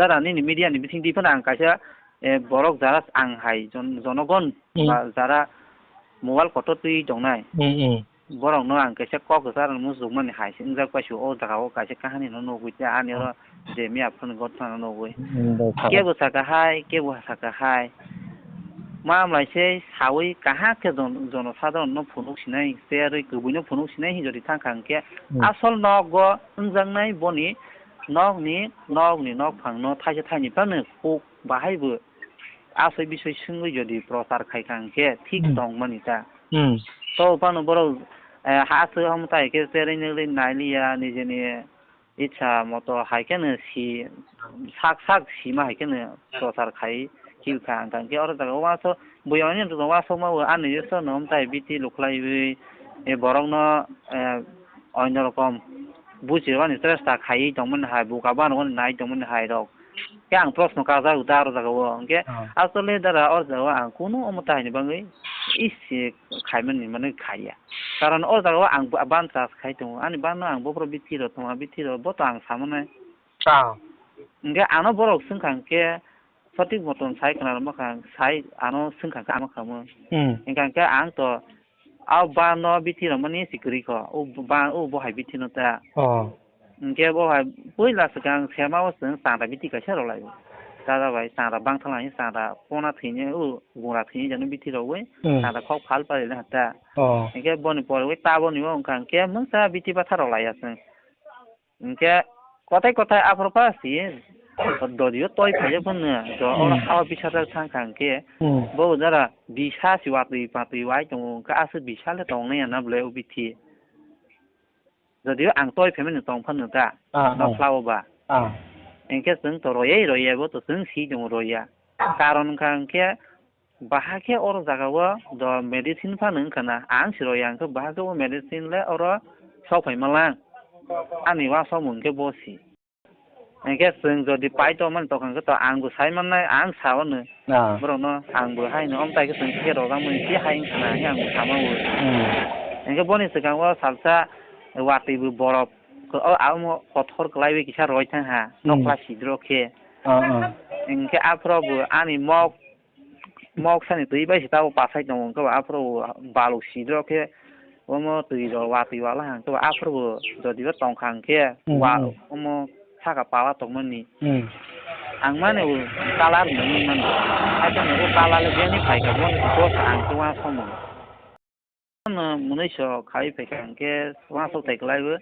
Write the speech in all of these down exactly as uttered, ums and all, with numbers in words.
Sara nini media ni bising di phano ang kaisa, eh, borok jara ang hai jon-, jonogon Hmm. ba jara mobile kotor twi tongnai. Hmm, hmm. Borok no ang kaisa kok kwchar muchung mani hai se wngjak pai su o jaga o kaisa kahani no nugwi tei ani oro je miya phano gotha no nugwi. Hmm, dai, kebo saka hai, kebo saka hai. Ma mlai se sawi kaham khe jon-, jono sadharon no phunuk sinai, cherwi kwbwi no phunuk sinai hinjori thang kha hwnkhe Hmm. asol nogo wngjaknai boni nokni, nokni nokphang no thaisa thaini phano kuk bahai bo asoi bisoi swngwi jodi prochar khai kha hwnkhe thik Hmm. tong mani ta. Hmm. To phano borok, eh, ha aswk ham tai khe cherwi nugwi nai liya nijeni itsa moto hai kheno si sak sak sima hai kheno prochar khai khil kha hwnkha hwnkhe oro jaga o uansuk bui oni uansukma bo ani jesu no tai biti luklaiwi, eh, borok no, eh, onno rokom buji rwani chesta khaiwi tongmani hai buka banogoni nai tongmani hai rok. Khe ang proshno kajak da aro jaga o. Hwnkhe Ah. asole dara oro jaga o ang kunu omo tahini bagwi isi khaimani mane khaiya. Karon o jaga o ang ba-, ban chas khai tongo. Ani ban no ang bophoro bithi rok tongo, bithi rok bo to ang samanai. Ah. Hwnkhe ano borok swngkha hwnkhe sotik moton sai khna rwma kha, sai ano swngkha hwnkhe ama khamu. Hmm. Hwnkha hwnkhe ang to a ban no bithi rwmani si kwrwi kho. O ba, o bo hai bithi no ta. Oh. Hwnkhe bo hai puila swkang sema o chwng chanda bithi kaisa rw lai o. Dada bai chanda bangthala hinwi chanda pona thwini o gungra thwini jani bithi rw wi Hmm. chanda khok phal pari le hata. Oh. Hwnkhe boni pore wi taboni o wngkha hwnkhe mungsa bithi bathar rw lai ya chwng. Hwnkhe kothai kothai aphuru pha si dodi o toi phai ya phano do oro Hmm. ha o bisajak thang kha hwnkhe Hmm. bo jara bisa si watwi patwi wai tongo hwnkhe aswk bisa le tong nai ya na bwle o bithi. Jodio ang toi phaimani tong phano ta, Ah, ah. Nokhla o ba. Ah. Hwnkhe chwng to royai roya bo to chwng si tongo roya. Karon wngkha hwnkhe baha khe oro jaga o do medicine phano wngkha na. Ang si roya hwnkhe baha khe o medicine le oro sok phai ma lang. Ani uansukmung hwnkhe bo si. Hwnkhe chwng jodi pai tongmani tongkha hwnkhe to ang bo sai mannai, ang sa-o no. Ah. Borokno ang bo haino omo tai khe chwng khe rwjakmani tei hai wngkha na hinwi ang bo sama o. Hmm. Hwnkhe boni swkango salsa watwi bo borok o amo kothor kwlaiwi kisa roi thang ha, Hmm. Nokhla sidro khe. Ah, ah. Hwnkhe aphuru bo ani mok Mok sani twi bai se tabuk pasai tongo, hwnkhe bo aphuru baluk sidro khe omo twi rok watwi wala hang khe bo aphuru bo jodi bo tong kha hwnkhe Hmm, wa hmm. Omo saka pala tongmani. Hmm. Ang mane bo colour nungwi mano. Hakhe bo colour le biyangni phaikha, bo dos ang khe uansukmung. Ano mwnwi so khai phaikha hwnkhe uansuk tai kwlaibo,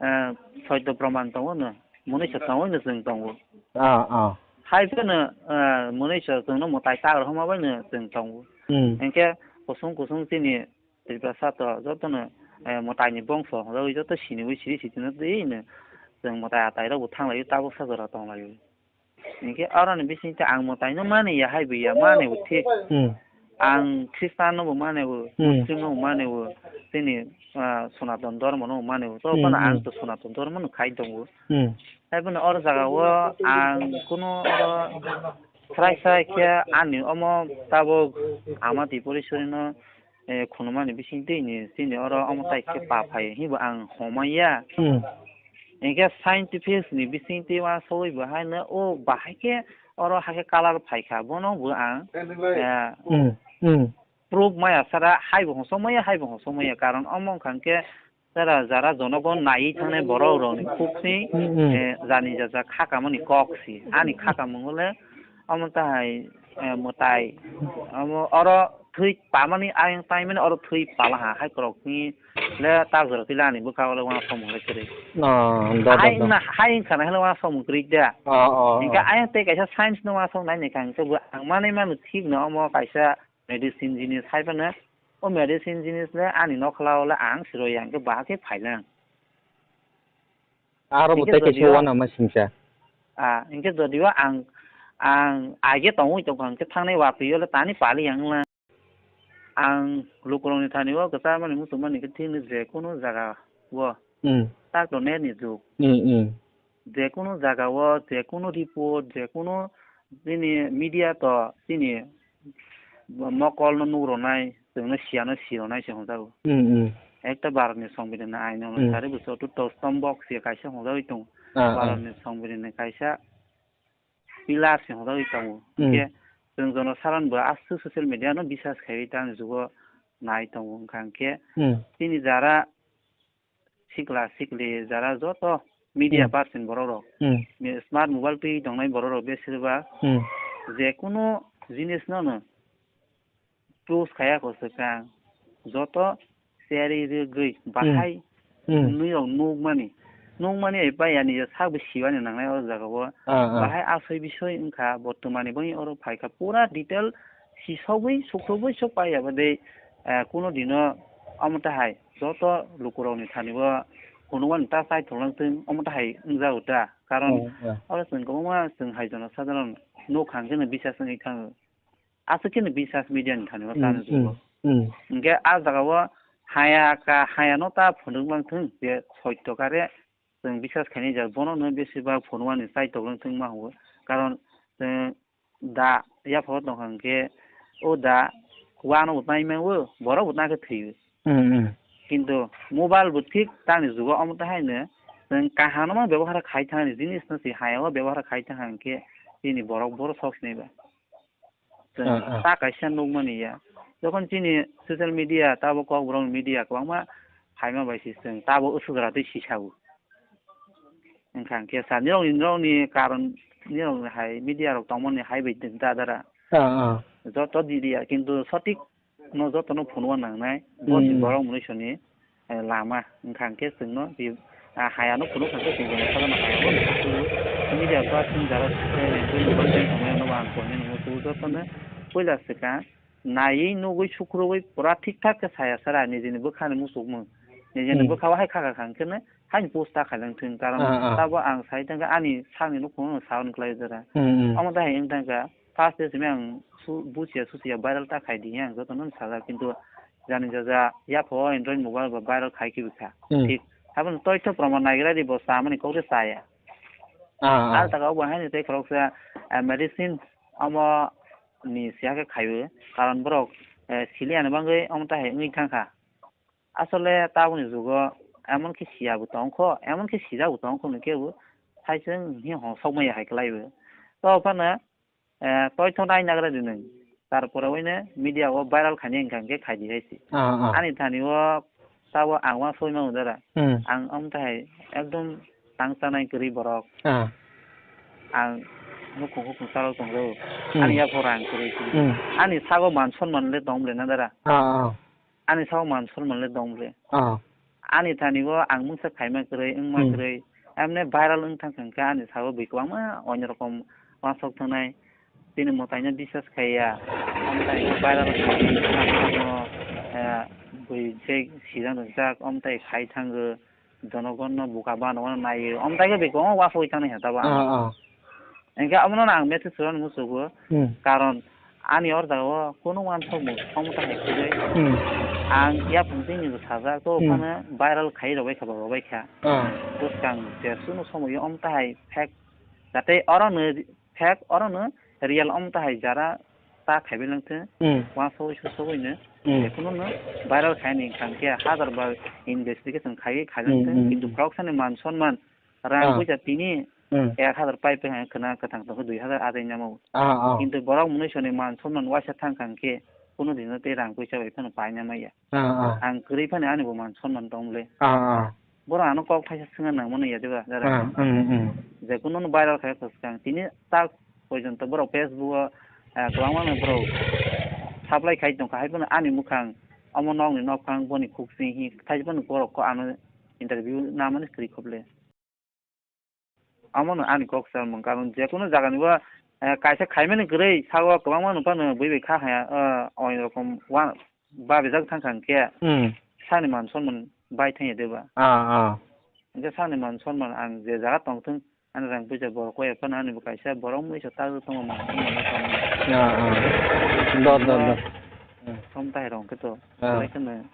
eh, soito proman tongo no, mwnwi so tongo no chwng tongo. Ah, ah. Hai phano, eh, mwnwi so chwngno mwtai ta rwma bai no chwng tongo. Hmm. Hwnkhe kusung kusung chini Tiprasa to jotono, eh, mwtaini bongso hwnjagwi joto siniwi siri sitino twi no chwng mwtai atai rok bo thanglaio, tabuksa jora tonglaio. Hinkhe aroni bisingtwi ang mwtaino mani ya hai bo ya, mani bo thik. Hmm. Ang Khristanno bo mani bo, Hmm. Muslimno bo mani bo, chini, ah, Sonaton Dhormono bo mani bo. To Hmm, phano ang hmm. To Sonaton Dhormono khai tongo. Hmm. Hai phano oro jaga o ang kuno oro srai srai khe ani omo tabuk Ama Tripuresorino eh, khunumani bisingtwi ni chini oro omo tai khe pa phai hinwi bo ang homai ya. Hmm. Hinkhe scientific ni bisingtwi uansugwi bo haino o bahai khe oro hakhe colour phaikha, bono bo ang, eh, Hmm. Hmm. Proof maya sara, hai bo hosong maya, hai bo hosong maya, karon omo wngkha hwnkhe Jara, jara jonogon naiwi thangnai borok rokni khuk si, Hmm, hmm. Eh, jani jaja kha kamani kok si. Ani kha kamung le omo tahai, eh, mwtai. Omo oro thwi pamani ayang taimani oro thwi pala ha hai korok ni le ta jora twi le ani bwkha o le uansukmung le kwrwi. Oh, do, do, hai do. Na, hai wngkha na hwnwi uansukmung kwrwi da. Oh, oh, oh. Hinkhe ayang tei kaisa science no uansuk nai ni kha hinkhe bo ang manwi mano thik no omo kaisa medicine jinis hai phano, o medicine jinis le ani nokhla o le ang siroi ya, hwnkhe bahai khe phailang. Aro bo hinkhe tei kaisa jodio uanama singcha. Ah, hinkhe jodio ang, ang age tongwi tongkha, hwnkhe thangnai watwi o le tani pali yang wngla. Ang lukurokni thani o kwchar mani muchung mani khe thikno je kunu jaga o. Hmm. Tak to net ni jug. Hmm, hmm. Je kunu jaga o, je kunu report, je kunu chini media to chini mokol no nuk rwnai, chwng no siya no si rwnai se hwnjago. Hmm, hmm. Ekta Bharat ni Songbidan ni ain no Hmm. sari bwswk two thousand box se kaisa hwnjagwi tongo. Ah, ah. Bharat ni Songbidan ni kaisa pillar se hwnjagwi tongo. Hmm. Hinkhe chwng jono saran bo aswk social media no bisas khaiwi tang jugo nai tongo wngkha hinkhe Hmm. chini jara sikla sikli jara joto media Hmm. person borok rok, Hmm. mi-, smart mobile twi tongnai borok rok besir ba Hmm. je kunu jinis no no post khaya ko swkang joto seri rwgwi Hmm. bahai Hmm. nwi rok nukmani nukmani ai pai ani sak bo siwani nangnai o jaga o Ah, ah. bahai asoi bisoi wngkha bortomani bai oro phaikha pura detail sisogwi sukrubwi sok pai abo dei, eh, kuno dino omo tahai joto lukurokni thani bo phunukmani ta chaithok lang thung omo tahai wngjago ta. Karon Oh, yeah. oro chwng kwbangma chwng hai jono sadharon nuk kha hwnkhe no bisas wngwi thango. Aswk kheno bisas media ni thani bo Hmm, tani hmm, jugo. Hmm. Hwnkhe ah jaga o haya ka haya no ta phunuk lang thung je soitto kare chwng bisas khainai jak bono no besi bak phunukmani chaithok lang thung ma hwngo. Karon chwng da yaphoro tongkha hwnkhe o da uano bo nai mango, borok bo nakhe thwio. Hmm, hmm. Kintu mobile bo thik tangni jugo omo tahaino chwng kaham no bebohar khai thangni jinis no se haya o bebohar khai thang hwnkhe chini borok bohrok sok sinai ba. Chwng Ah, ah. ta kaisa nukmani ya. Jokhon chini social media tabo Kokborok media kwbangma phaima bai se chwng tabo usuk gra twi sisao. Wngkha hwnkhe sa nirokni, nirokni karon nirokni hai media rok tongmani hai bai da dara. Ah, ah. Joto didiya kintu sotik no joto no phunukna nangnai. Bo Hmm. borok mwnwi soni, eh, lama wngkha hwnkhe chwngno bi, ah, hayano phunuk hwnkhe chwng jono sajano hayano phunuk. Media ba chwng jara, eh, chwng joto no ang koinani joto no puila swkang. Naiwi nugwi sukrubwi pura thik thak khe saya sara nijini bwkhani muchukmung. Nijini Hmm. bwkhao hai khakha kha hwnkhe no haini post ta khailangthwng karon Ah, ah. tabo ang sai thangkhe ani sakni nukhungno saui klai jora. Hmm, hmm. Omo tei hai wng thangkha first day simi ang su-, buchiya suchiya viral ta khai di ang jotono sajak kintu jani jaja yaphao Android mobile ba viral khai khe bwkha. Hmm. Thik haboni toitho proman naigra di bo chamani kok de chaya. Ah, ah. Al taka obo haino tei khoroksa, eh, medicine omo ni siya khe khaio karon borok, eh, sili ani bagwi omo tei hai wngwi thangkha. Asole taboni jugo emon khe siya bo tong kho, emon khe sijak bo tong kho, hwnkhe bo hai se wng hi hong sok maya hai kwlai bo. To phano, eh, toitho nai nagra di nwng. Tarpore oino media o viral khaini hwnkha hwnkhe khai di hai se. Ah, ah. Ani thani o tabo ang uansuk mano dara. Hmm. Ang omo tei hai ekdom tang chanai kwrwi borok. Ah. Ang nukhung hukhung chalok tong rw. Hmm. Ani yaphang rang kwrwi kwrwi. Hmm. Ani sago man sonman le tong le na dara. Ah, ah. Ani sago man sonman le tong le. Ah. Ani thani o ang mungsa khaima kwrwi, wngma Hmm. kwrwi. Emne viral wng thang thang khe ani sago bui kwbangma onyo rokom uansuk thangnai. Chini mwtaino bisas khaiya. Omo tai viral khainai, eh, bui je sijak rwjak, omo tai khai thango. Jonogonno buka bano naiyo. Omo tai khe bui kwbangma uansugwi thangnai khe tabo ang. Ah, ah. Hwnkhe omono ang message rwna muchugo. Hmm. Karon ani or jagao kunu uansukmung omo tai hai kwrwi. Hmm. Ang yaphang tini bo sajak, to Hmm. phano viral khai rwbai kha, ba rwbai kha. Ah. Bwskang je chwngno somoio omo tai hai fake. Jate oro no fake, oro no real omo tai hai jara ta khaibai lang thung. Hmm. Uansugwi susugwi no. Hmm. Ekheno no viral khaini hwnkha hwnkhe hazar bar investigation khaiwi khai lang Hmm, thung. hmm, Kintu hmm. khoroksani man sonman, rang Ah. puisa tini Hmm. ek hazar pai pai hai khwna kwthang tongkhe dui hazar ajai namo. Ah, ah. Kintu borok mwnwi soni man sonman uaisa thang kha hwnkhe kunu dino tei rang puisa bai phano paina maya. Ah, ah. Ang kwrwi phano ani bo man sonman tong le. Ah, ah. Borok ano kok thaisa swngna nangmano ya diba, dara? Ah, hmm, hmm. Je kuno no viral khai khwskang. Tini tak porjonto borok Facebook o, ah, kwbangma no borok supply khai tongkha. Hai phano ani mukhang, omo nokni nokphang, boni khuk sing hi, thaisa phano borok ko ano interview namani kwrwi khoble. Omono ani kok salmung, karon je kunu jagani bo, eh, kaisa khaimani kwrwi sago kwbangma no phano bui bai kha haya, eh, oi rokom wa babijak thang kha hwnkhe Hmm. sani man sonman bai thangya deba. Ah, ah. Hwnkhe sani man sonman ang je jaga tong thung, ani rang puisa borok koi phano ani bo kaisa borok mui sa tagwi tongo man sonman no tong. Ah, ah. Do, do, do. Som tai rong khe to. Ah. Belai kheno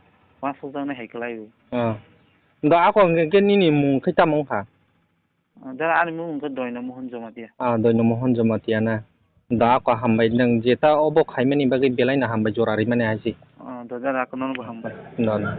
uansukjaknai hai kwlai o. Ah. Do ako hwnkhe nini mung khe tamo wngkha? Ah, da ani mung wngkha Doino Mohon Jomatia. Ah, Doino Mohon Jomatia na. Da ako hambai, nwng jeta obo khaimani bagwi belaino hambai jora rimani hai se. Ah, da, da ako nono bo hambai. No, no.